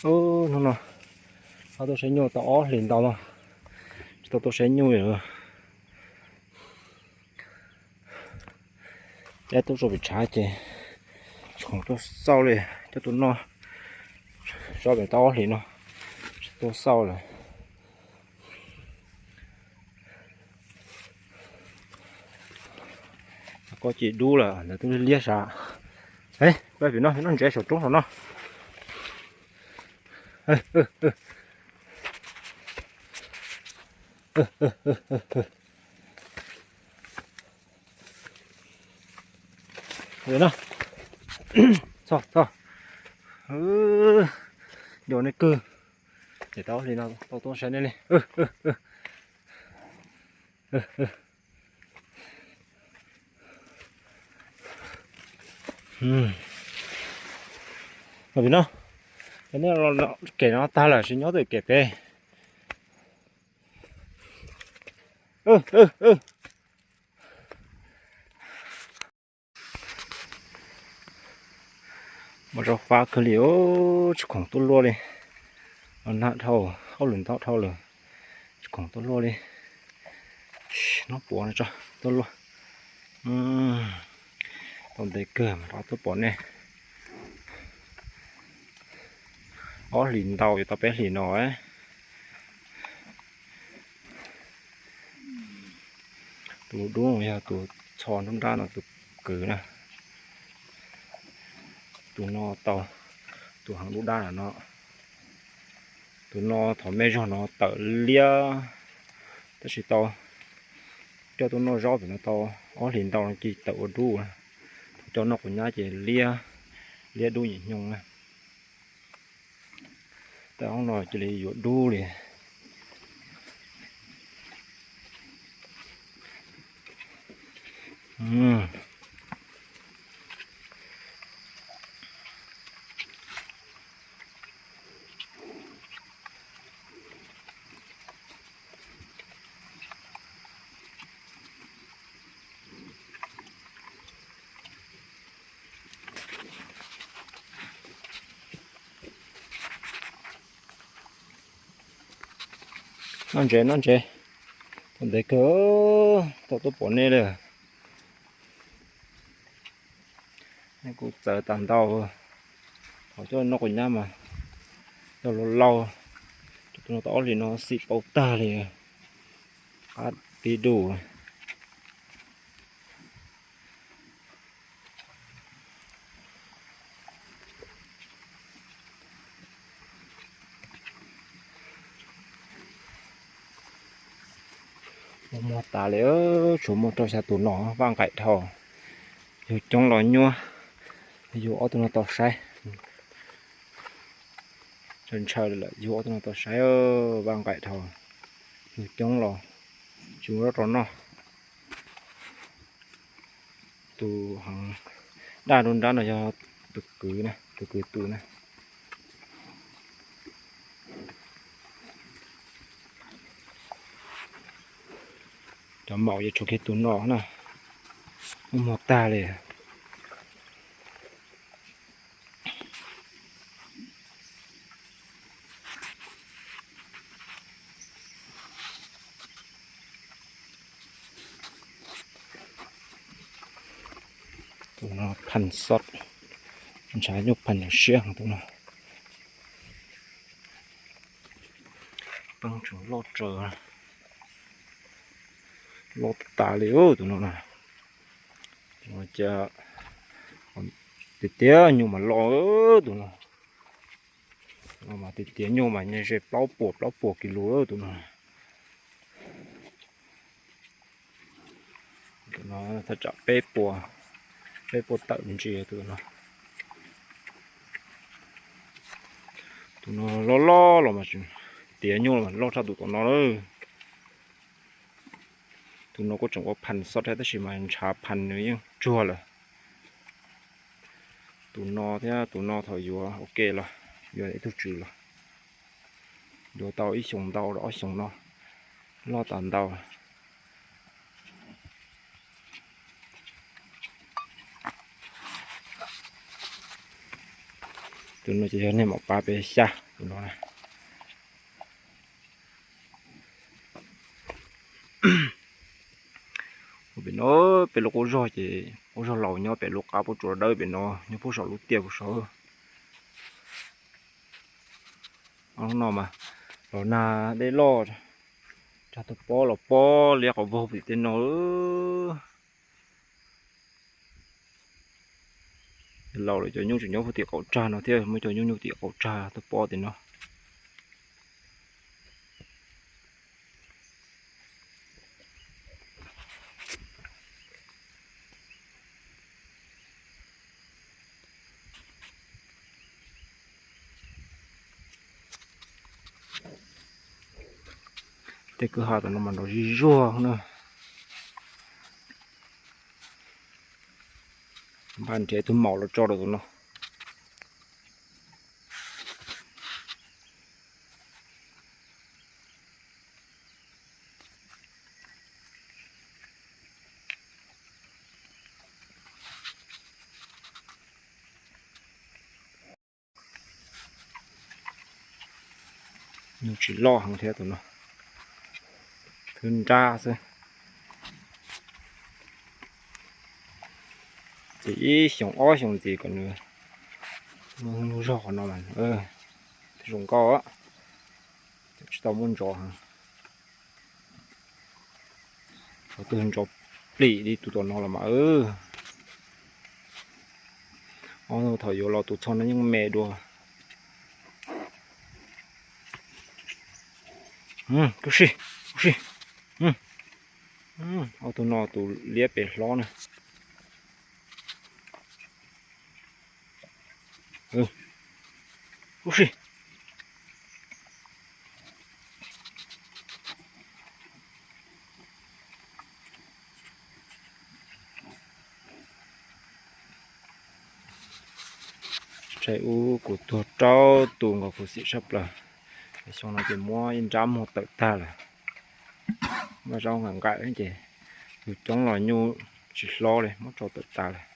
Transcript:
Ub, hnub no ho tuaj saib nyuj tau ob hlis ntau no, tsis tau tuaj saib nyuj li. Ib tuaj tsuas pem tshav ces tsis khoom tuaj xauj li, coj tuaj noj. Tsob pem tau ob hlis no tsis tuaj xauj lawm. Koj cia dub lawm, ntawd twb liab sav. Pab pem no noj ntsev saum roob saum no. Txog, txog. Nco nej kwg. Ces tau li no tau tuaj saib nej li. Pem no, nej kem no tag lawm, tsis nyob twj kem pem. Muaj zaub fab kawg li, tsis khoom tuaj luaj li. Los nag dhau, hauj lwm ntau dhau lawm, tsis khoom tuaj luaj li. Noj puav no tso, tuaj luaj. Tau ntev kawg mas rov tuaj pom nej. Ob hlis ntau yuav tau peb hlis no. Tus dub yog tus txho nruab nrab no tus kwv na. Tus no tau, tus heev dub dab no. Tus no thaum me zog no tawm liab, tab sis tau coj tuaj noj zaub pem no tau ob hlis ntau no ces tawm ua dub. Thaum coj noj quav nyab ces liab, liab dub nyim hnyoo na. Tawm hoob no cia li yuav dub li. Noj ntsev, noj ntsev. Tau ntev kawg, tau tuaj pom nej li. Nej kuj txawv tag ntau. Thaum coj noj quav nyab mas yog laus laus, coj tuaj noj tau ob hlis no xim paub tag li. Qab tib dub. Muaj muag tas li, tsuas muaj rau xya tus no vaj nqaim dhau. Yug coob los nyuaj, yug ob tug no tau saib. Ntshaw ntshaw lawm, yug ob tug no tau saib, vaj nqaim dhau. Yug coob los tsis muaj zaub rau noj. Tus heev daj nruab nrab no yog tus kwv na, tus kwv tus na. Cov maum yuav tshuav kiag tus no na, muaj muag tag li. Tus no phaj xov, ntshav nyuj phaj siab tus no. Peeb tseem loj tsawv, loj tas li tus no na. Tus no cas tiag tiag nyuj mas loj tus no. Tus no mas tiag tiag nyuj mas nyob ze plaub puas plaub puas kis lus tus no. Tus no thaj tsam peb puas, peb puas tawm ntsia tus no. Tus no loj loj los mas tiav nyuj mas loj tshaj tus tom no lawm. Tus no kuj tseem ua phaj xov thiab tab sis mas ntshav phaj nws yeej tsuag lawm. Tus no thiab tus no thaum yuav ua ke los yuav ib tug tswv los yuav tau ib xyoos ntau rau ob xyoos no, loj tas ntau. Tus no ces yog niag maum pav pes xya. No, pem no peb lub qub zog ces qub zog laus nyob pem lub qab puab tsuas dawb pem no, nyob puag saum lub tiaj puag saud. Ob hnub no mas los nag dej loj, tsag tus pob los pob liab qhov vog tim tej no. Laus lawm cov nyuj tseem nyob puag tim qaum tsag no thiab, muaj cov nyuj nyuj tim qaum tsag tus pob tim no. Tej kwj ha tom no mas nrov zig zuag na. Npaj nrhiav ib tug maum los tso rau tus no. Nyuj tsis loj heev thiab tus no, twb nrab xwb. Ces ib xyoos ob xyoos ntxiv kom nws muaj nyuj zog qhov no mas zoo nkauj. Tsis tau muaj ntsos heev. Tus ntsos plim li tus tom no los mas. Ob tug thaum yuav los tus txho no yeej me dua. Tub si, tub si. Ob tug no tus liab pem hlob na. Tub si. Tshaib ub, kuv tuag rau tus nkaus kuv xim sab plaws. Xyoo no ces muab ib nrab muag tawm tag lawm. Muab zaub nqaim nqaim ces yus coob los nyuj tsis hlob li, muab tso tawm tas lawm.